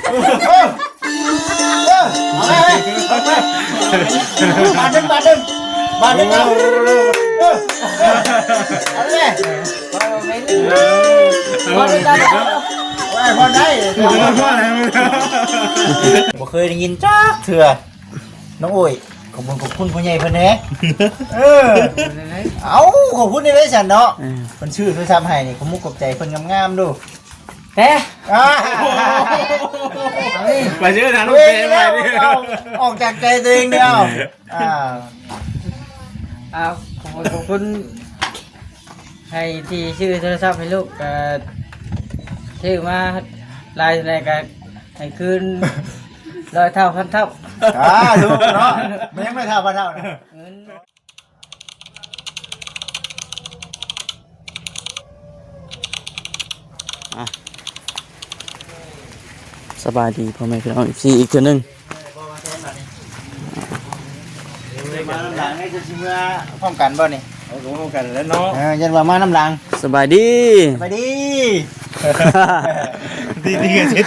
ເອີ ເອີ ເອົາໄປ ເອົາໄປ ບາດໜຶ່ງ ບາດໜຶ່ງ ບາດໜຶ່ງ ເອົາ ເອີ ເອີ ເອົາໄປ ພໍໄດ້ ພໍໄດ້ ບໍ່ເຄີຍໄດ້ຍິນຈັກເທື່ອ ນ້ອງໂອ້ຍ ຂອບຄຸນ ຂອບຄຸນຜູ້ໃຫຍ່ເພິ່ນແດ່ ເອີ ເອົ້າ ຂອບຄຸນໄດ້ຊັ້ນເນາະ ເອີ ເພິ່ນຊື້ໂທລະສັບໃຫ້ນີ້ ຂອບມຸກຂອບໃຈເພິ່ນງາມໆ ດູ ແຕ່ ອ່າ ໄປເຊີນຫານ້ອງເປໃໝ່ນີ້ ເອົາ ອອກຈາກໃຈຕົວເອງເດີ ເອົາ ອ່າ ເອົາ ຂອບຄຸນ ຂອບຄຸນໃຫ້ທີ່ຊື້ໂທລະສັບໃຫ້ລູກ ກໍຊື້ມາຫຼາຍເທົ່າໃດກໍໃຫ້ຄືນຮ້ອຍເທົ່າພັນເທົ່າ ສາທຸເນາະ ມັນຍັງໄດ້ເທົ່າພັນເທົ່ານະ ເງິນ ອ່ະ ສະບາຍດີພໍ່ແມ່ພີ່ນ້ອງ ເອັຟຊີ ອີກເທື່ອໜຶ່ງ ມານຳຫຼັງນີ້ຈະຊິເມືອພ້ອມກັນບໍ່ນີ້? ເອົາ ກໍພ້ອມກັນແລ້ວເນາະ ເອີ ຢ້ານວ່າມານຳຫຼັງ ສະບາຍດີ ສະບາຍດີ ດີໆ ກໍຊິ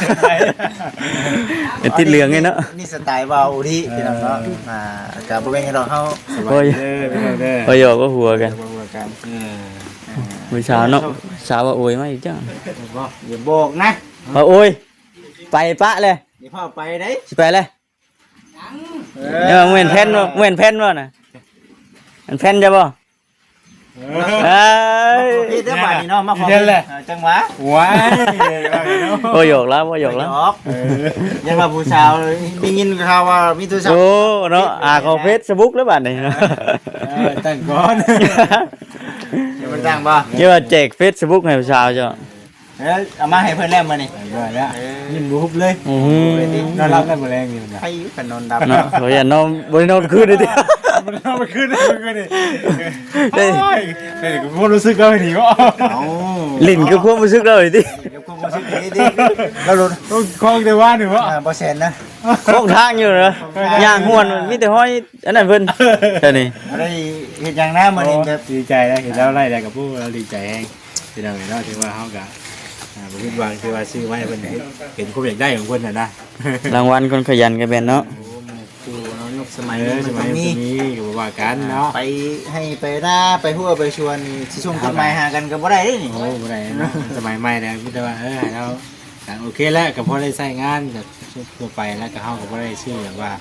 ໄດ້ ຕິດເຫຼືອງນີ້ເນາະ ນີ້ສະໄຕລ໌ບ່າວອຸທິ ເອີ ພີ່ນ້ອງເນາະ ອ່າ ກໍບໍ່ແມ່ນຫຍັງດອກ ເຮົາ ສະບາຍດີເດີ ພີ່ນ້ອງເດີ ບໍ່ຢອກບໍ່ຫົວກັນ ບໍ່ຫົວກັນ ເອີ ມື້ເຊົ້າເນາະ ເຊົ້າວ່າໂອຍມາອີກຈ້າ ບໍ່ ຢ່າບອກນະ ວ່າໂອຍ ໄປປະແລ້ວ ຢ່າພາໄປເດ້ ຊິໄປແລ້ວ ເອີ ເອີ ແມ່ນແຜ່ນບໍ່ ແມ່ນແຜ່ນບໍ່ນະ ມັນແຜ່ນຈະບໍ່ ເອີ ເອີຍ ຜິດແລ້ວບາດນີ້ເນາະ ມາຂໍຜິດ ເອີ ຈັງຫວະ ວ້າຍ ບໍ່ຢອກລາວ ບໍ່ຢອກລາວ ເອີ ຢ່າວ່າຜູ້ສາວ ໄດ້ຍິນຂ່າວວ່າມີໂທລະສັບ ໂອ້ ເນາະ ອ່າ ຂໍເຟສບຸກແລ້ວບາດນີ້ ເອີ ຕັ້ງກ່ອນ ເອີ ມັນຕັ້ງບໍ່ ຢ່າວ່າແຈກເຟສບຸກໃຫ້ຜູ້ສາວເຈົ້າ ເອີ ເອົາມາໃຫ້ເພິ່ນແລ້ວມື້ນີ້ ເອີ ເອົາແລ້ວ ເອີ ຍິ້ມບໍ່ຫຸບເລີຍ ອືມ ນອນຫຼັບແລ້ວມື້ແລງນີ້ ໃຜຢູ່ກັນນອນຫຼັບເນາະ ເຂົາຢ່ານອນ ບໍ່ໄດ້ນອນຄືນເລີຍຕິ ບໍ່ໄດ້ນອນຄືນເລີຍ ເອີຍ ເອີຍ ຄວາມຮູ້ສຶກເຮົານີ້ບໍ່ ເອົ້າ ຫຼິ້ນກັບຄວາມຮູ້ສຶກເຮົານີ້ຕິ ຫຼິ້ນກັບຄວາມຮູ້ສຶກນີ້ຕິ ລາວໂລດ ຂອງແຕ່ວ່ານີ້ບໍ່ ອ່າ ບໍ່ແສນນະ ຂອງທາງຢູ່ນະ ຍ່າງຫວນ ມີແຕ່ຮອຍ ອັນນັ້ນເພິ່ນ ເຈົ້ານີ້ ບໍ່ໄດ້ເຮັດຫຍັງນະມື້ນີ້ ໂອ້ ແບບ ດີໃຈນະ ເຫັນລາວໄລແລ້ວກໍ ໂອ້ ລາວດີໃຈແຮງ ພີ່ນ້ອງເອີຍເນາະ ຖືວ່າເຮົາກໍ ອ່າ ບໍ່ຜິດຫວັງທີ່ວ່າຊື້ມາໃຫ້ເພິ່ນ ເຫັນຄວາມຢາກໄດ້ຂອງເພິ່ນຫັ້ນນະ ລາງວັນຄົນຂະຫຍັນກໍແມ່ນເນາະ ໂອ້ ໝູ່ຄູ່ເນາະ ຍຸກສະໄໝ ເອີ ນີ້ມັນຕ້ອງມີ ສະໄໝນີ້ກໍບໍ່ວ່າກັນເນາະ ອ່າ ໄປໄຮ່ໄປນາ ໄປຮົ້ວໄປສວນນີ້ ຊິສົ່ງຈົດໝາຍຫາກັນກໍບໍ່ໄດ້ເດ້ນີ້ ໂອ້ ບໍ່ໄດ້ເນາະ ສະໄໝໃໝ່ແລ້ວ ມີແຕ່ວ່າ ເອີ ໃຫ້ລາວ ກໍໂອເຄແຫຼະ ກໍພໍໄດ້ໃຊ້ງານ ກໍທົ່ວໄປ ແລ້ວກໍເຮົາກໍບໍ່ໄດ້ຊື້ແບບວ່າ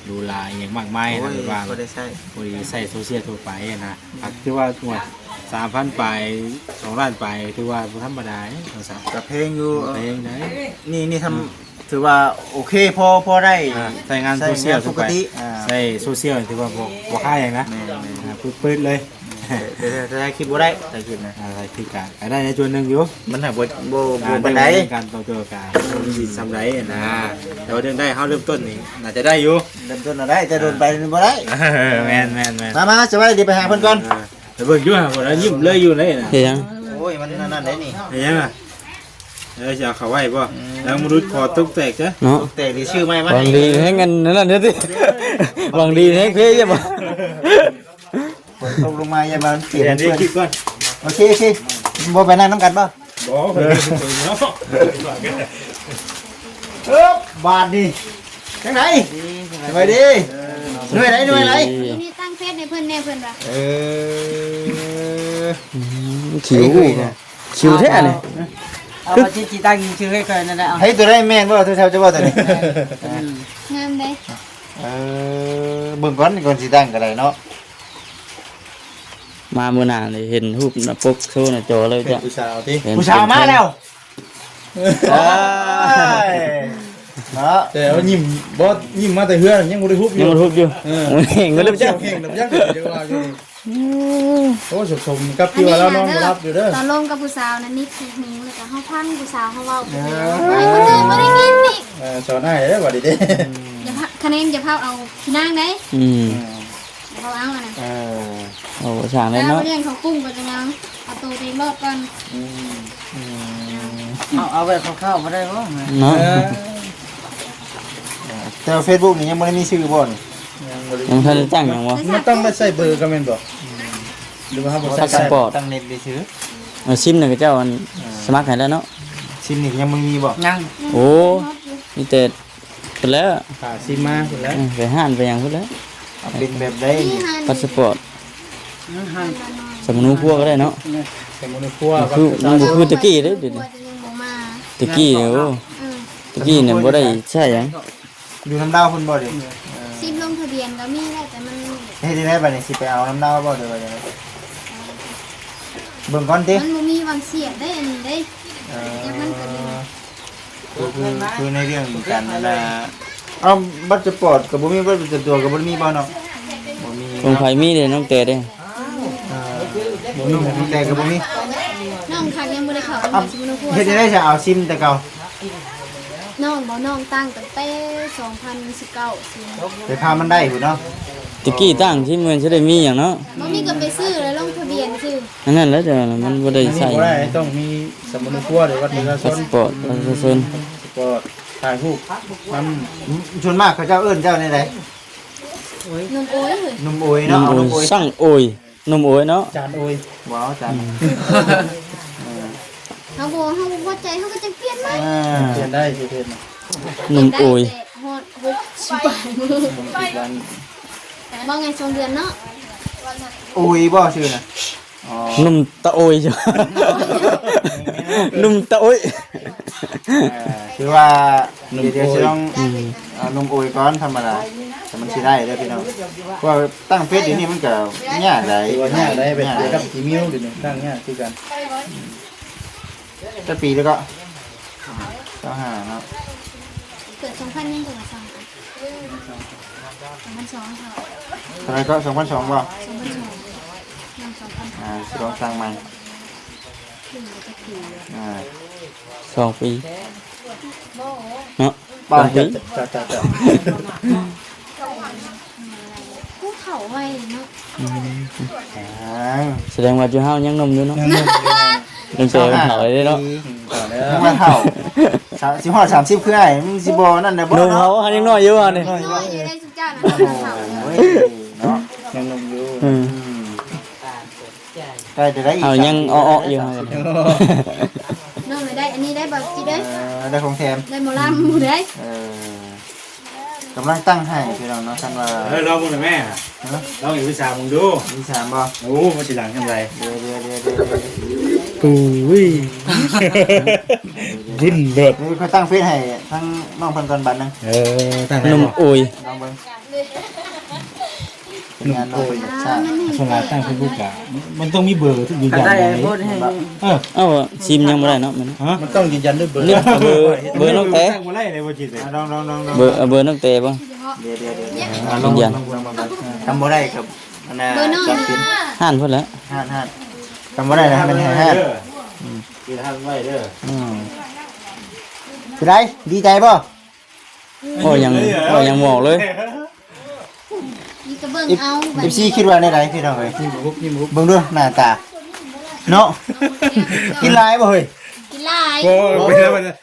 ຫຼູຫຼາອີ່ຫຍັງມາກມາຍ ໂອ້ຍ ແບບວ່າ ພໍໄດ້ໃຊ້ ພໍດີໃຊ້ໂຊຊຽວທົ່ວໄປນະ ອືມ ກໍຖືວ່າ ໂອ້ຍ ສາມພັນປາຍ ສອງລ້ານປາຍ ຖືວ່າບໍ່ທຳມະດາເດ້ ໂທລະສັບ ກໍແພງຢູ່ ແພງໄດ໋ ນີ້ ນີ້ທຳ ອືມ ຖືວ່າໂອເຄ ພໍ ພໍໄດ້ ອ່າ ໃຊ້ງານໂຊຊຽວທົ່ວໄປ ໃຊ້ໂຊຊຽວຖືວ່າບໍ່ ບໍ່ຄາຫຍັງນະ ແມ່ນໆ ອ່າ ປຶດໆ ເລີຍ ແຕ່ ແຕ່ ແຕ່ຖ່າຍຄລິບບໍ່ໄດ້ ຖ່າຍຄລິບນະ ອ່າ ຖ່າຍຄລິບກະ ກະໄດ້ໃນສ່ວນໜຶ່ງຢູ່ ມັນຫາກບໍ່ ບໍ່ ອ່າ ບໍ່ປານໃດ ການຕໍ່ຕົວກະບໍ່ມີສ່ຳໃດນະ ແຕ່ວ່າເລື່ອງໄດ້ ເຮົາເລີ່ມຕົ້ນນີ້ໜ້າຈະໄດ້ຢູ່ ເລີ່ມຕົ້ນນະໄດ້ ແຕ່ດົນໄປນີ້ບໍ່ໄດ້ ເອີ ແມ່ນໆໆ ມາ ມາ ສະບາຍດີ ໄປຫາເພິ່ນກ່ອນ ເອີ ໄປເບິ່ງຢູ່ຫາບໍ່ໄດ້ ຍິ້ມເລີຍຢູ່ໃນນະ ເຮັດຫຍັງ ໂອ້ຍ ມັນນັ້ນໆ ເດ້ນີ້ ເຮັດຫຍັງລະ ເອີ ຊິເອົາເຂົ້າໄວ້ບໍ່ ອືມ ແລ້ວມະນຸດຂໍຕົກແຕກຊະ ເນາະ ຕົກແຕກນີ້ຊື້ໃໝ່ມາ ຫວັງດີແຮງອັນນັ້ນເດ້ຕິ ຫວັງດີແຮງເພໃຊ່ບໍ່ ຝົນຕົກລົງມາຢ່າມາມັນເປຍກ ອັນນີ້ຄລິບກ່ອນ ໂອເຄ ໂອເຄ ບໍ່ໄປນັ່ງນຳກັນບໍ່? ບໍ່ ເອີ ເນາະ ເອີ ບາດນີ້ ຈັ່ງໃດ? ສະບາຍດີ ເອີ ໜ່ວຍໃດ ໜ່ວຍໃດ? ນີ້ ນີ້ຕັ້ງເຟສໃຫ້ເພິ່ນແດ່ ເພິ່ນວ່າ ເອີ ອືມ ຄິວ ເອີ ຄິວແທ້ນີ້ ເອົາ ເອົາ ເອົາ ຊິ ຊິຕັ້ງຊື່ໃຫ້ຂ້ອຍນັ້ນແຫຼະ ເອົາ ໃຫ້ຕົວໃດແມ່ນບໍ່? ໂທລະສັບເຈົ້າບໍ່ຕົວນີ້? ອືມ ງາມເດ້ ເອີ ເບິ່ງກ່ອນ ກ່ອນຊິຕັ້ງກໍໄດ້ເນາະ ມາມື້ໜ້ານີ້ເຫັນຮູບໜ້າປົກໂຊໜ້າຈໍເລີຍ ເປັນຜູ້ສາວຕິ ເຫັນ ຜູ້ສາວມາແລ້ວ ໂອ້ຍ ເນາະ ແຕ່ວ່າຍິ້ມ ບໍ່ ຍິ້ມມາແຕ່ເຮືອນ ຍັງບໍ່ໄດ້ຮຸບຢູ່ ຍັງບໍ່ໄດ້ຮຸບຢູ່ ເອີ ຍັງບໍ່ໄດ້ຮຸບ ເຈົ້າເກັ່ງດອກ ຍັງເຈົ້າວ່າຢູ່ນີ້ ໂອ້ ສົມກັບທີ່ວ່າລາວນອນບໍ່ຫຼັບຢູ່ເດີ ຕອນລົມກັບຜູ້ສາວນັ້ນນິດແຮງ ແລ້ວກໍເຮົາຟັງຜູ້ສາວເຮົາເວົ້າ ເອີ ໃຫ້ຄົນອື່ນບໍ່ໄດ້ຍິນອີກ ເອີ ສອນອ້າຍເດີ ວ່າດີເດ້ ຢ່າພະ ຄະແນນ ຢ່າພາວເອົາພີ່ນາງເດ້ ອືມ ເອີ ເຮົາເອົາອັນນັ້ນ ເອີ ເອົາຊ່າງແລ້ວເນາະ ເອົາລ້ຽງເຂົາກຸ້ງໄປແລ້ວ ເອົາໂຕໄປລອດກ່ອນ ອືມ ອືມ ເອົາ ເອົາແບບຄ່າວໆບໍ່ໄດ້ບໍ່? ເນາະ ເອີ ແຕ່ວ່າເຟສບຸກນີ້ຍັງບໍ່ໄດ້ມີຊື່ບໍ່ນີ້? ຍັງບໍ່ໄດ້ ຍັງບໍ່ທັນໄດ້ຕັ້ງຫຍັງບໍ່? ມັນຕ້ອງໄດ້ໃສ່ເບີກໍແມ່ນບໍ່? ອືມ ຫຼືວ່າເຮົາບໍ່ໃສ່ ພາສປອດ ຕັ້ງເນັດໄດ້ຊື່ ເອີ ຊິມນີ້ເຂົາເຈົ້າອັນ ອ່າ ສະໝັກໃຫ້ແລ້ວເນາະ ຊິມນີ້ຍັງບໍ່ມີບໍ່? ຍັງ ໂອ້ ມີແຕ່ພຸ້ນແຫຼະ ຖ້າຊິມາພຸ້ນແຫຼະ ເອີ ໄປຮ້ານໄປຫຍັງພຸ້ນແຫຼະ. ເອົາເປັນແບບໃດນີ້? ພາສປອດ ເອີ ຮ້ານ ສຳມະໂນຄົວກໍໄດ້ເນາະ ສຳມະໂນຄົວ ມັນຄື ມັນບໍ່ຄືແຕ່ກີ້ເດ້ ດຽວນີ້ ແຕ່ກີ້ນີ້ ໂອ້ ເອີ ແຕ່ກີ້ນີ້ບໍ່ໄດ້ໃຊ້ຫຍັງ. ຢູ່ນຳລາວພຸ້ນບໍ່ເດ? ເອີ ຊິມລົງທະບຽນກໍມີແລ້ວ ແຕ່ມັນ ເຮັດຈັ່ງໃດບັດນີ້ ຊິໄປເອົານຳລາວບໍ່ ຫຼືວ່າຈັ່ງໃດ? ເບິ່ງກ່ອນຕິ ມັນບໍ່ມີວັນເສຍໄດ້ອັນນີ້ເດ້. ເອີ ຈັກມັນກໍດີ ຄື ຄື ຄືໃນເລື່ອງການອັນນ່າ ເອົາ ບັດສະປອດກໍບໍ່ມີ ບັດປະຈຳຕົວກໍບໍ່ໄດ້ມີບໍ່ເນາະ? ບໍ່ມີ. ຂອງໃຜມີເດ້ ນ້ອງແຕເດ້? ເອີ ບໍ່ມີ ນ້ອງແຕກໍບໍ່ມີ. ນ້ອງຄັກຍັງບໍ່ໄດ້ເຂົ້າ ເອົາ ເຮັດຈັ່ງໃດຊະ ເອົາຊິມແຕ່ເກົ່າ? ນ້ອງບໍ່ ນ້ອງຕັ້ງຕັ້ງແຕ່ສອງພັນສິບເກົ້າ ໄປພາມັນໄດ້ພຸ້ນເນາະ. ແຕ່ກີ້ຕັ້ງທີ່ແມ່ນຊິໄດ້ມີຫຍັງເນາະ ບໍ່ມີກໍໄປຊື້ແລ້ວລົງທະບຽນຊື່ ອັນນັ້ນແຫຼະ ແຕ່ວ່າມັນບໍ່ໄດ້ໃຊ້ ອັນນີ້ບໍ່ໄດ້ ຕ້ອງມີສຳມະໂນຄົວ ຫຼືບັດປະຊາຊົນ ພາສປອດ ບັດປະຊາຊົນ ພາສປອດ ຖ່າຍຮູບນຳ. ສ່ວນມາກເຂົາເຈົ້າເອີ້ນເຈົ້າແນວໃດ? ໜຸ່ມໂອຍ ໜຸ່ມໂອຍເນາະ ໜຸ່ມໂອຍ ໜຸ່ມໂອຍ ຊ່າງໂອຍ ໜຸ່ມໂອຍເນາະ ຈານໂອຍ ບໍ່ເອົາຈານ ອືມ ເອີ ເຮົາບໍ່ ເຮົາບໍ່ພໍໃຈ ເຮົາກໍຈັ່ງປ່ຽນໃໝ່ ອ່າ ປ່ຽນໄດ້ ເຮັດ ໜຸ່ມໂອຍ ຮອດຫົກສິບປາຍມື້ ວ່າໄງ ສອງເດືອນເນາະ ໂອຍບໍ່ຊື່ນະ? ອໍ ໜຸ່ມຕາໂອຍ ໜຸ່ມຕາໂອຍ ເອີ ຖືວ່າ ໜຸ່ມໂອຍ ດຽວຊິລອງ ອືມ ເອົາໜຸ່ມໂອຍກ່ອນ ທຳມະດາ ແຕ່ມັນຊິໄດ້ເດີພີ່ນ້ອງ ເພາະວ່າຕັ້ງເຟສດຽວນີ້ມັນກໍຍາກໄດ໋ ຖືວ່າຍາກໄດ໋ ແບບ ຍາກ ດຽວກັບຈີເມວດຽວນີ້ຕັ້ງຍາກຄືກັນ. ຈັກປີແລ້ວກໍ? ຊາວຫ້າເນາະ ເກີດສອງພັນຍັງ ເກີດສອງພັນ ສອງພັນສອງ ເທົ່າ ເທົ່າໃດກໍ? ສອງພັນສອງບໍ່? ສອງພັນສອງ ຍັງສອງພັນ ອ່າ ຊິລອງຕັ້ງໃໝ່ ອືມ ຈັກປີ ອ່າ ສອງປີ ບໍ່ ເນາະ ບໍ່ ສອງປີ ເຈົ້າ ເຈົ້າ ເຈົ້າ ຜູ້ເຖົ້າໄວເນາະ ອືມ ອ່າ ສະແດງວ່າຈຸເຮົາຍັງໜຸ່ມຢູ່ເນາະ ຍັງໜຸ່ມຢູ່ ຕັ້ງແຕ່ເຖົ້າເລີຍເນາະ ອືມ ເຖົ້າແລ້ວ ຍັງວ່າເຖົ້າ ສາມ ຊິຮອດສາມສິບຄືອ້າຍ ມັນຊິບໍ່ນັ້ນນະບໍ່ ໜຸ່ມເນາະ ເຮົາ ເຮົາຍັງນ້ອຍຢູ່ວ່ານີ້ ນ້ອຍຢູ່ ນ້ອຍຢູ່ໄດ້ຊຸມເຈົ້ານະ ໂອ້ຍ ເນາະ ຍັງໜຸ່ມຢູ່ ອືມ ອືມ ໃກ້ຈະໄດ້ອີກ ເຮົາຍັງເອາະໆຢູ່ ເຮົາ ນ້ອງໄດ້ອັນນີ້ໄດ້ບໍ່ຈິເດ້ ເອີ ໄດ້ຂອງແຖມ ໄດ້ໝໍລຳຜູ້ໃດ ເອີ ກຳລັງຕັ້ງໃຫ້ພີ່ນ້ອງເນາະ ຄັນວ່າ ເອີ ລອງເບິ່ງແມ່ ຮະ ລອງອີກວິຊາເບິ່ງດູ ວິຊາບໍ່ ໂອ້ ມັນຊິດັງຈັ່ງໃດ ເດີ ເດີ ເດີ ເດີ ໂອ້ຍ ວຸ້ນເລີດ ເອີ ຂ້ອຍຕັ້ງເຟສໃຫ້ທັງນ້ອງເພິ່ນກ່ອນບາດໜຶ່ງ ເອີ ຕັ້ງແລ້ວ ໜຸ່ມໂອຍ ລອງເບິ່ງ ໜຸ່ມໂອຍ ສະຫຼາດຕັ້ງເຟສບຸກກະ ມັນຕ້ອງມີເບີຢືນຢັນ ໄດ້ ໄດ້ ບໍ່ໄດ້ ເອີ ເອົາ ຊິມຍັງບໍ່ໄດ້ເນາະ ມັນ ຮະ ມັນຕ້ອງຢືນຢັນດ້ວຍເບີ ນີ້ເບີ ເບີນ້ອງແຕ ຕັ້ງບໍ່ໄດ້ເລີຍບໍ່ຈິດເລີຍ ອ່ະ ລອງ ລອງ ລອງ ລອງ ເບີ ເອົາເບີນ້ອງແຕບໍ່ ດຽວ ດຽວ ດຽວ ອ່ະ ລອງ ລອງ ລອງ ລອງ ຄັນບໍ່ໄດ້ກໍອັນນ່າ ເບີນ້ອງ ຕັດສິນ ຮ້ານເພິ່ນແຫຼະ ຮ້ານ ຮ້ານ ຄັນບໍ່ໄດ້ກໍໃຫ້ມັນແຫ້ງ ອືມ ກິນຮ້ານໄວ້ເດີ ອືມ ຊິໄດ້ ດີໃຈບໍ່? ໂອ້ຍ ຍັງ ໂອ້ຍ ຍັງບໍ່ອອກເລີຍ ນີ້ກໍເບິ່ງເອົາ ເອັຟຊີຄິດວ່າແນວໃດພີ່ນ້ອງເອີຍ ເບິ່ງດູໜ້າຕາເນາະ ກິນຫຼາຍບໍ່ເຮີ້ຍ ກິນຫຼາຍ ໂອ້ຍ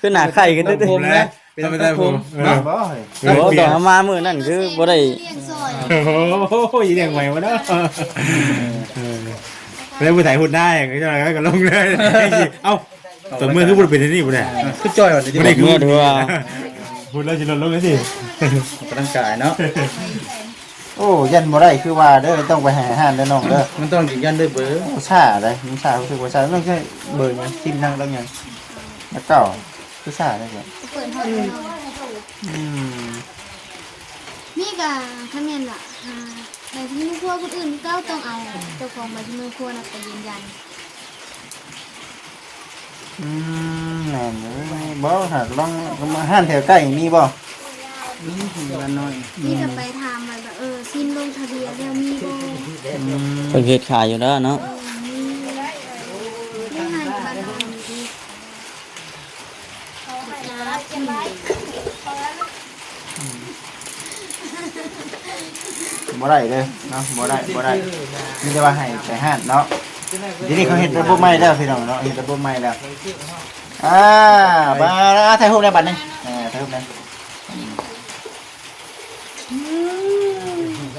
ຄືໜ້າໄຂ້ຂຶ້ນເດ້ ເປັນຕາຜົມ ເອີ ບໍ່ເຮີ້ຍ ໂອ້ ຕອນເຮົາມາມື້ນັ້ນຄືບໍ່ໄດ້ ລ້ຽງຊ່ອຍ ໂອ້ຍ ລ້ຽງໄຫວບໍ່ເນາະ ເອີ ແລ້ວຜູ້ໄທຫຸດໄດ້ກໍລົງເລີຍ ເອົ້າ ຕອນເມື່ອຄືບໍ່ໄດ້ເປັນອັນນີ້ບໍ່ໄດ້ ຄືຈ່ອຍວ່າ ບໍ່ໄດ້ຄື ເມື່ອຖືວ່າ ພຸ້ນແລ້ວຊິລົດລົງຈັ່ງຊີ້ ອອກກຳລັງກາຍເນາະ ໂອ້ ຢ້ານບໍ່ໄດ້ຄືວ່າເດີ ຕ້ອງໄປໃຫ້ຮ້ານເດີນ້ອງເດີ ມັນຕ້ອງຢືນຢັນດ້ວຍເບີ ໂອ້ ຊ້າເດ້ ມັນຊ້າ ຮູ້ສຶກວ່າຊ້າ ຕ້ອງໃຊ້ເບີຫຍັງ ຊິມທາງຕ້ອງຫຍັງ ແລ້ວເກົ່າ ຄືຊ້າເດ້ ເປີດຮອດ ອືມ ນີ້ກະ ຄັນແມ່ນວ່າ ອ່າ ໃບສະເໜີຄົວຄົນອື່ນເກົ່າ ຕ້ອງເອົາເຈົ້າຂອງໃບສະເໜີຄົວນະໄປຢືນຢັນ ອືມ ແມ່ນຢູ່ ບໍ່ ຫາກລອງ ຮ້ານແຖວໃກ້ມີບໍ່? ມີ ຮ້ານນ້ອຍ ມີແຕ່ໄປຖາມວ່າ ເອີ ຊິມລົງທະບຽນແລ້ວມີບໍ່? ອືມ ເພິ່ນເຮັດຂາຍຢູ່ແລ້ວເນາະ ເອີ ມີ ມີຮ້ານບ້ານເຮົານີ້ຕິ ບໍ່ໄດ້ເດີເນາະ ບໍ່ໄດ້ ບໍ່ໄດ້ ມີແຕ່ວ່າໃຫ້ໄປຮ້ານເນາະ ດຽວນີ້ເຂົາເຮັດລະບົບໃໝ່ແລ້ວພີ່ນ້ອງເນາະ ເຮັດລະບົບໃໝ່ແລ້ວ ອ່າ ມາຖ່າຍຮູບແດ່ບັດນີ້ ເອີ ຖ່າຍຮູບແດ່ ອືມ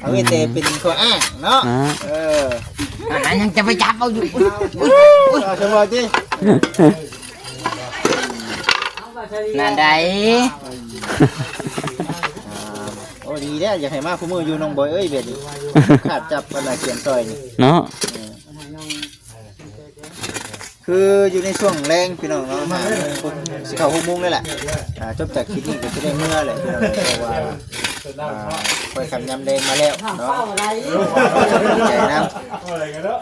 ເອົາໄວ້ແຕ່ເປັນຂໍ້ອ້າງເນາະ ອ່າ ເອີ ອ່າ ຍັງຈະໄປຈັບເອົາຢູ່ ເອົາຊະບໍ່ຕິ ນັ້ນໃດ ໂອ້ ດີແລ້ວ ຢາກໃຫ້ມາຄູ່ມື້ຢູ່ ນ້ອງບອຍເອີຍ ແບບນີ້ ຂາດຈັບອັນນະ ຂຽນຊ່ອຍນີ້ເນາະ ເອີ ຄືຢູ່ໃນຊ່ວງແລງພີ່ນ້ອງເນາະ ຫ້າໂມງ ຊິເຂົ້າຫົກໂມງແລ້ວແຫຼະ ອ່າ ຈົບຈາກຄລິບນີ້ກໍຊິໄດ້ເມືອແຫຼະພີ່ນ້ອງ ເພາະວ່າ ອ່າ ຄ່ອຍຄ່ຳຍາມແລງມາແລ້ວເນາະ ດີໃຈນຳ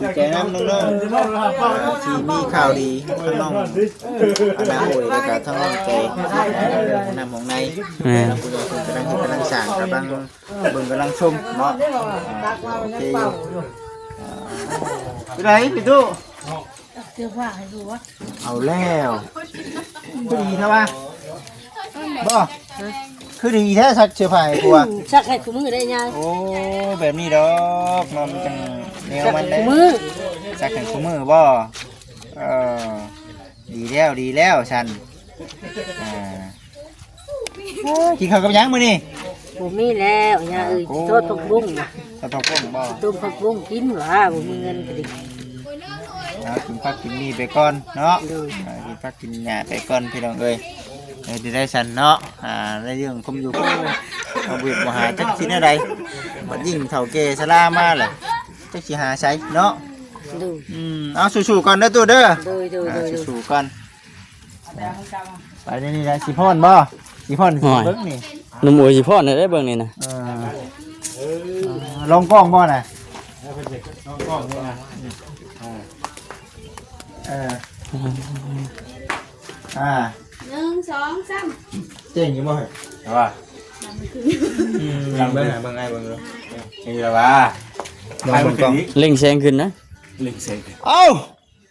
ດີໃຈນຳນ້ອງໆ ອ່າ ທີ່ມີຂ່າວດີ ທັງນ້ອງ ອານາໂອຍ ແລ້ວກໍທັງນ້ອງເຕ ນ້ຳຂອງໃນ ແມ່ນ ແລ້ວຜູ້ໃຫຍ່ເພິ່ນກຳລັງເຮັດກຳລັງສ້າງ ກຳລັງ ເບິ່ງກຳລັງຊົມເນາະ ອ່າ ໂອເຄຢູ່ ອ່າ ເປັນໃດພີ່ຕູ້ ເສື້ອຜ້າໃຫ້ຜົວ ເອົາແລ້ວ ຄືດີແທ້ວະ ບໍ່ ຄືດີແທ້ ຊັກເສື້ອຜ້າໃຫ້ຜົວ ຊັກໃຫ້ຄູ່ມື້ໄດ້ຍາຍ ໂອ້ ແບບນີ້ດອກເນາະ ມັນຈັ່ງແນວມັນເດ້ ຊັກໃຫ້ຄູ່ມື້ ຊັກໃຫ້ຄູ່ມື້ບໍ່ ເອີ ດີແລ້ວ ດີແລ້ວຊັ້ນ ອ່າ ໂອ້ຍ ກິນເຂົ້າກັບຫຍັງມື້ນີ້? ບໍ່ມີແລ້ວຍາເອີຍ ໂອ້ ທອດຜັກບຸ້ງ ທອດຜັກບຸ້ງບໍ່? ຕົ້ມຜັກບຸ້ງກິນຫວາ ບໍ່ມີເງິນກໍດີ ເອົາກິນຜັກກິນໝີ່ໄປກ່ອນເນາະ ໂດຍ ເອົາກິນຜັກກິນຫຍ້າໄປກ່ອນພີ່ນ້ອງເອີຍ ເຮັດໄດ້ຊັ້ນເນາະ ອ່າ ໃນເລື່ອງຄວາມຢູ່ ເຮົາບໍ່ເຮັດບໍ່ຫາຈັກຊິແນວໃດ ບັດຍິ່ງເຖົ້າແກ່ຊະລາມາແຫຼະ ຈັກຊິຫາໃສເນາະ ໂດຍ ອືມ ເອົາສູ້ໆກ່ອນເດີຕູ້ເດີ ໂດຍ ໂດຍ ອ່າ ໂດຍ ສູ້ໆກ່ອນ ໄປນີ້ແຫຼະ ຊິຟ້ອນບໍ່? ຊິຟ້ອນ ໂອ້ຍ ເບິ່ງນີ້ ໜຸ່ມໂອຍຊິຟ້ອນໄດ້ເບິ່ງນີ້ນະ ເອີ ລອງກ້ອງບໍ່ນະ? ລອງກ້ອງນີ້ນະ ເອີ ອ່າ ໜຶ່ງ ສອງ ສາມ ເກັ່ງຢູ່ບໍ່ເຮີ້ຍ? ວ່າ ອືມ ເບິ່ງ ເບິ່ງ ເບິ່ງ ເບິ່ງ ເກັ່ງຢູ່ແລ້ວວ່າ ລອງເບິ່ງກ້ອງ ເລັ່ງແສງຂຶ້ນນະ ເລັ່ງແສງຂຶ້ນ ເອົ້າ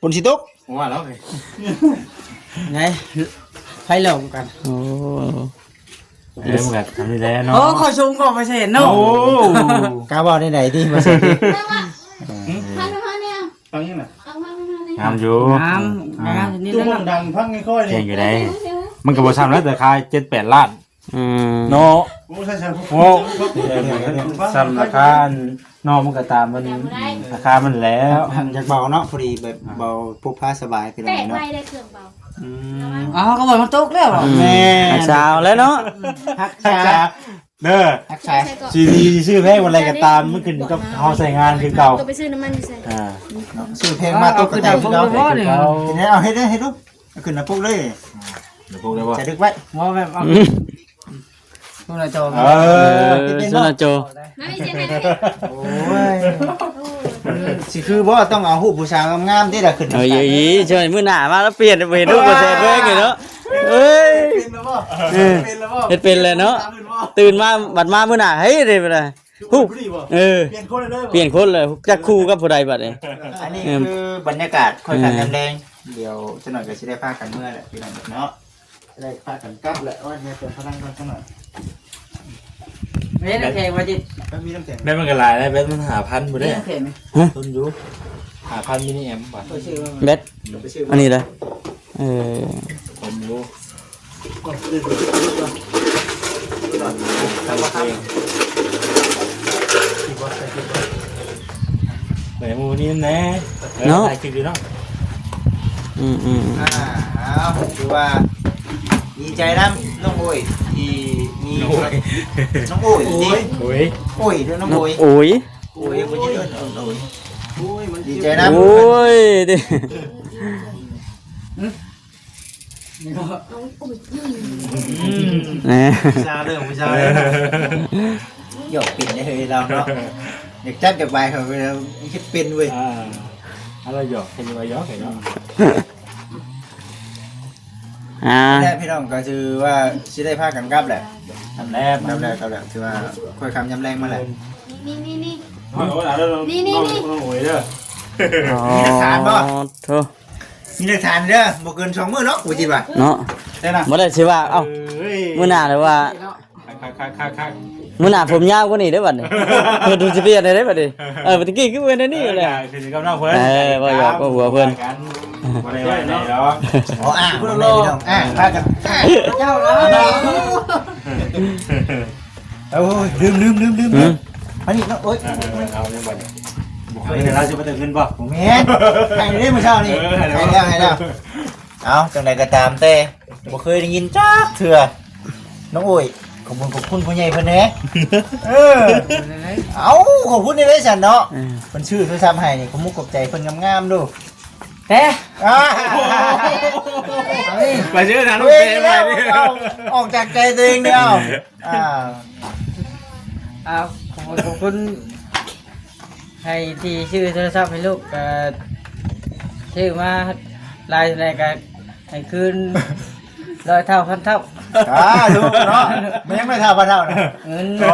ຝົນຊິຕົກ ວ່າແລ້ວ ໄງ ໄຟແລ້ວກັນ ໂອ້ ເອີ ມັນກໍທຳນີ້ແຫຼະເນາະ ໂອ້ ຂໍຊົມຂອບພະເສນເນາະ ໂອ້ ກະເວົ້າໄດ້ໃດຕິ ມາເສນຕິ ເອີ ຟັງນີ້ນະ ງາມຢູ່ ງາມ ງາມນີ້ ໂຕມັນດັງ ຟັງຄ່ອຍໆ ເກັ່ງຢູ່ໃດ ມັນກໍບໍ່ຊ້ຳແລ້ວ ແຕ່ຂາຍເຈັດແປດລ້ານ ອືມ ເນາະ ໂອ້ ໃຊ່ໆ ໂອ້ ສ່ຳລາຄາອັນ ເນາະ ມັນກໍຕາມມັນ ລາຄາມັນແຫຼະ ຢາກເບົາເນາະ ພໍດີແບບເບົາ ພົກພາສະບາຍພີ່ນ້ອງເນາະ ແຕກໄວໄດ້ເຄື່ອງເບົາ ອືມ ເອົາ ກໍວ່າມັນຕົກແລ້ວ ອືມ ແມ່ນ ຮັກສາເອົາແລ້ວເນາະ ຮັກສາ ເດີ ຮັກສາ ຊິດີຊິຊື້ແພງປານໃດກໍຕາມ ມັນຂຶ້ນກັບເຮົາໃຊ້ງານຄືເກົ່າ ກໍໄປຊື້ນ້ຳມັນຢູ່ໃສ ອ່າ ເນາະ ຊື້ແພງມາຕົກກໍແຕກຄືເກົ່າ ເອົາ ເຮັດເດ້ ເຮັດເດ້ ເຮັດດູ ເອົາຂຶ້ນໜ້າປົກເລີຍ ໜ້າປົກເລີຍບໍ່? ໃສ່ດຶກໄວ້ ບໍ່ແບບເອົາ ອືມ ໂຊໜ້າຈໍ ເອີ ເອີ ໂຊໜ້າຈໍ ໂອ້ຍ ຊິຄືບໍ່ ຕ້ອງເອົາຮູບຜູ້ສາວງາມໆເດ້ລະຂຶ້ນ ເອີ ເອີ ເອີ ມື້ໜ້າມາລະປ່ຽນ ບໍ່ເຫັນຮູບບໍ່ແຊດເບິ່ງເນາະ ເອີຍ ເປັນແລ້ວບໍ່? ເອີ ເປັນແລ້ວບໍ່? ເຮັດເປັນແລ້ວເນາະ ຕື່ນມາ ບັດມາມື້ໜ້າ ເຮີ້ຍ ເດ້ບໍ່ລະ ຮູບ ເອີ ປ່ຽນຄົນເລີຍ ປ່ຽນຄົນເລີຍ ຈັກຄູ່ກັບຜູ້ໃດບັດນີ້ ອັນນີ້ຄືບັນຍາກາດຄ່ອຍກັນຍາມແລງ ດຽວຈັກໜ້ອຍກໍຊິໄດ້ພາກັນເມືອແຫຼະພີ່ນ້ອງເນາະ ໄດ້ພາກັນກັບແຫຼະ ໂອ້ຍ ເຮັດເປັນພະນັງກ່ອນຈັກໜ້ອຍ ເຮັດນ້ຳແຂງວ່າຈິ ເອີ ມີນ້ຳແຂງ ແບດມັນກໍຫຼາຍແລ້ວ ແບດມັນຫ້າພັນພຸ້ນເດ້ ມີນ້ຳແຂງໄໝ? ຮະ? ຕົ້ນຢູ່ ຫ້າພັນມິນນີແອມວ່າ ເອີ ຊື້ມາ ແບດ ໄປຊື້ມາ ອັນນີ້ເດ້ ເອີ ຜົມຢູ່ ໄປໝູ່ນີ້ແດ່ ເນາະ ຖ່າຍຄລິບຢູ່ເນາະ ອືມໆ ອ່າ ເອົາ ຖືວ່າດີໃຈນຳນ້ອງໂອຍ ທີ່ມີ ນ້ອງໂອຍ ນ້ອງໂອຍ ໂອຍ ໂອຍ ເດີ ນ້ອງໂອຍ ໂອຍ ໂອຍ ບໍ່ໃຊ່ເອີ້ນໂອຍ ໂອຍ ມັນດີໃຈນຳ ໂອຍ ເດ້ ອືມ ແໝ່ ວິຊາເດີ ວິຊາເດີ ຢອກເປັນເດ້ເຮີ້ຍລາວເນາະ ຢາກຈັດຢາກບາຍເຂົາເຮັດເປັນເວີຍ ອ່າ ເອົາລະຢອກ ເຫັນວ່າຢອກໃຫ້ເນາະ ອ່າ ແລະພີ່ນ້ອງກໍຖືວ່າຊິໄດ້ພາກັນກັບແຫຼະ ກັບແລ້ວ ກັບແລ້ວ ກັບແລ້ວ ຖືວ່າຄ່ອຍຄ່ຳຍາມແລງມາແຫຼະ ນີ້ໆໆ ນີ້ໆໆ ນ້ອງໂອຍເດີ ອໍ ມີຫຼັກຖານບໍ່? ໂທ້ ມີຫຼັກຖານເດີ ບໍ່ເກີນສອງມື້ເນາະ ກູຄິດວ່າເນາະ ບໍ່ໄດ້ຊິວ່າ ເອົ້າ ເອີຍ ມື້ໜ້າເລີຍວ່າ ຄັກໆໆໆ ມື້ໜ້າຜົມຍາວກວ່ານີ້ເດີບັດນີ້ ເພິ່ນຊິປ່ຽນໄດ້ເດ້ບັດນີ້ ເອີ ຕະກີ້ຄືເປັນແນວນີ້ແຫຼະ ເອີ ຄືກັບນ້ອງເພິ່ນ ເອີ ເວົ້າຫຍອກເວົ້າຫົວເພິ່ນ ບໍ່ໄດ້ວ່າແນວດອກ ອໍ ອ່າ ພີ່ນ້ອງ ອ່າ ພາກັນ ອ່າ ເຈົ້າລະ ໂອ້ຍ ລືມໆໆໆ ອືມ ມານີ້ເນາະ ໂອ້ຍ ເອີ ເອົາເລີຍບັດນີ້ ບໍ່ເຄີຍ ເອົາເລີຍ ລາວຊິມາເຕີມເງິນບໍ່? ບໍ່ແມ່ນ ໃຫ້ເດ້ມື້ເຊົ້ານີ້ ເອີ ໃຫ້ແລ້ວ ໃຫ້ແລ້ວ ໃຫ້ແລ້ວ. ເອົ້າ ຈັ່ງໃດກໍຕາມແຕ່ ບໍ່ເຄີຍໄດ້ຍິນຈັກເທື່ອ ນ້ອງໂອ້ຍ ຂອບຄຸນ ຂອບຄຸນຜູ້ໃຫຍ່ເພິ່ນແດ່ ເອີ ເອົ້າ ຂອບຄຸນໄດ້ຊັ້ນເນາະ ເອີ ເພິ່ນຊື້ໂທລະສັບໃຫ້ນີ້ ຂອບມຸກຂອບໃຈເພິ່ນງາມໆດູ ແຕ່ ອ່າ ໄປເຊີນຫາລູກເຕະໄປເດີ ອອກຈາກໃຈຕົວເອງເດີ ອ່າ ເອົາ ຂອບຄຸນ ໃຫ້ທີ່ຊື້ໂທລະສັບໃຫ້ລູກ ກໍຊື້ມາຫຼາຍເທົ່າໃດກໍໃຫ້ຄືນຮ້ອຍເທົ່າພັນເທົ່າ ສາທຸເນາະ ມັນຍັງໄດ້ເທົ່າພັນເທົ່ານະ ເງິນ ໂອ້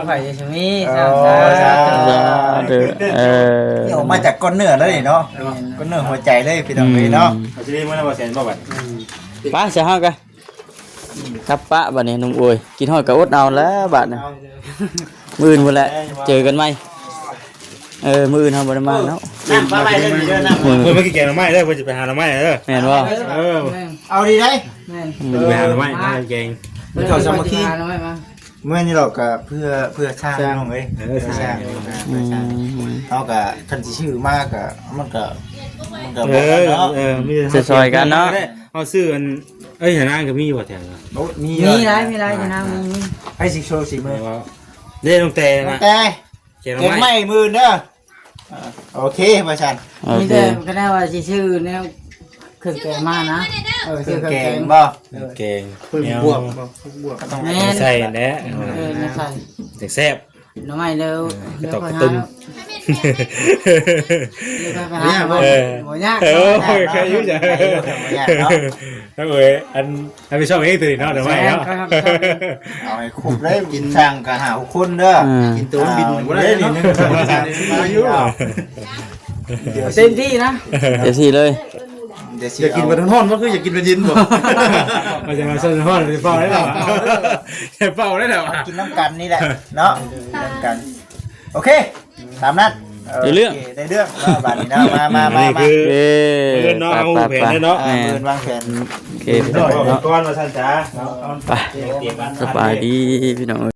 ໃຜຈະມີ ໂອ້ ສາທຸ ສາທຸ ເອີ ນີ້ອອກມາຈາກກ້ອນເນື້ອເລີຍເນາະ ກ້ອນເນື້ອຫົວໃຈເລີຍ ພີ່ນ້ອງເອີຍເນາະ ອືມ ເອົາຊິໄດ້ມື້ລະບໍ່ແສນບໍ່ບັດ ໄປຊະເຮົາກະ ກັບປະບັດນີ້ໜຸ່ມໂອຍ ກິນຮອດກໍອົດເອົາແລ້ວບາດນີ້ ມື້ອື່ນພຸ້ນແຫຼະ ເຈີກັນໃໝ່ ເອີ ມື້ອື່ນເຮົາບໍ່ໄດ້ມາເນາະ ນ້ຳປາໄວ້ເດີ ເດີນ້ຳ ເພິ່ນມາກິນແກງໜໍ່ໄມ້ເດີ ເພິ່ນຊິໄປຫາໜໍ່ໄມ້ເດີ ແມ່ນບໍ່? ເອີ ເອົາດີໄດ໋ ແມ່ນ ເພິ່ນຊິໄປຫາໜໍ່ໄມ້ ຫາແກງ ເພິ່ນເຂົ້າສາມັກຄີ ຫາໜໍ່ໄມ້ມາ ແມ່ນຢູ່ດອກ ກໍເພື່ອ ເພື່ອສ້າງ ສ້າງ ນ້ອງເອີຍ ເອີ ເພື່ອສ້າງ ເພື່ອສ້າງ ເພື່ອສ້າງ ອືມ ເຮົາກໍ ຄັນຊິຊື້ມາກໍ ມັນກໍ ມັນກໍ ເອີ ບໍ່ເນາະ ເອີ ມີແຕ່ ຊ່ອຍໆກັນເນາະ ເຮົາຊື້ອັນ ເອີຍ ຍານາງກໍມີຢູ່ແຖວນັ້ນ ໂອ້ ມີ ມີຫຼາຍ ຫຼາຍ ມີຫຼາຍ ຍານາງມີ ມີ ໃຜຊິໂຊສີມື ເດ້ ນ້ອງແຕ່ນະ ແຕ່ ແກງໜໍ່ໄມ້ ແກງໜໍ່ໄມ້ມື້ອື່ນເດີ ອ່າ ໂອເຄ ວ່າຊັ້ນ ໂອເຄ ມີແຕ່ກໍໄດ້ວ່າຊິຊື້ແນວເຄື່ອງແກງມານະ ເອີ ຊື້ເຄື່ອງແກງ ເຄື່ອງແກງບໍ່ ເອີ ເຄື່ອງແກງ ເພິ່ນບວກ ແນວ ບວກ ບວກ ກໍຕ້ອງ ແມ່ນ ໃສ່ແຫຼະ ເອີ ໃສ່ ຈັ່ງແຊບ ໜໍ່ໄມ້ແລ້ວ ເອີ ແລ້ວ ຕອກກະຕຸ້ມ ເອີ ບໍ່ຍາກ ບໍ່ຍາກ ເອີ ບໍ່ຍາກ ໂອ້ຍ ບໍ່ຍາກ ແຄ່ຢູ່ຈ້ະ ບໍ່ຍາກເນາະ ເອີ ອັນ ຮັບຜິດຊອບເອງຕົວນີ້ເນາະ ດອກໄມ້ເນາະ ແມ່ນ ເອົາໃຫ້ຄົບເລີຍ ກິນຊ່າງກໍຫ້າຫົກຄົນເດີ ອືມ ກິນໂຕມັນບິນບໍ່ໄດ້ເນາະ ໜຶ່ງ ສອງ ສາມ ສີ່ ຫ້າ ເຕັມທີ່ນະ ເຕັມທີ່ເລີຍ ຢາກກິນບັດຮ້ອນ ມັນຄືຢາກກິນບັດເຢັນບໍ່ ວ່າຈະມາຊອນຮ້ອນ ເຝົ້າໄດ້ແລ້ວ ເຝົ້າໄດ້ແລ້ວ ກິນນຳກັນນີ້ແຫຼະເນາະ ກິນນຳກັນ ໂອເຄ ຕາມນັ້ນ ເອີ ໄດ້ເລື່ອງ ໂອເຄ ໄດ້ເລື່ອງເນາະ ບາດນີ້ເນາະ ມາ ມາ ມາ ມາ ນີ້ຄື ເອີ ມື້ອື່ນເນາະ ເຮົາວາງແຜນເນາະ ແມ່ນ ມື້ອື່ນວາງແຜນ ໂອເຄ ເອົາໄປເນາະ ກ່ອນວ່າຊັ້ນຊະ ເອົາ ໄປ ສະບາຍດີພີ່ນ້ອງເອີຍ.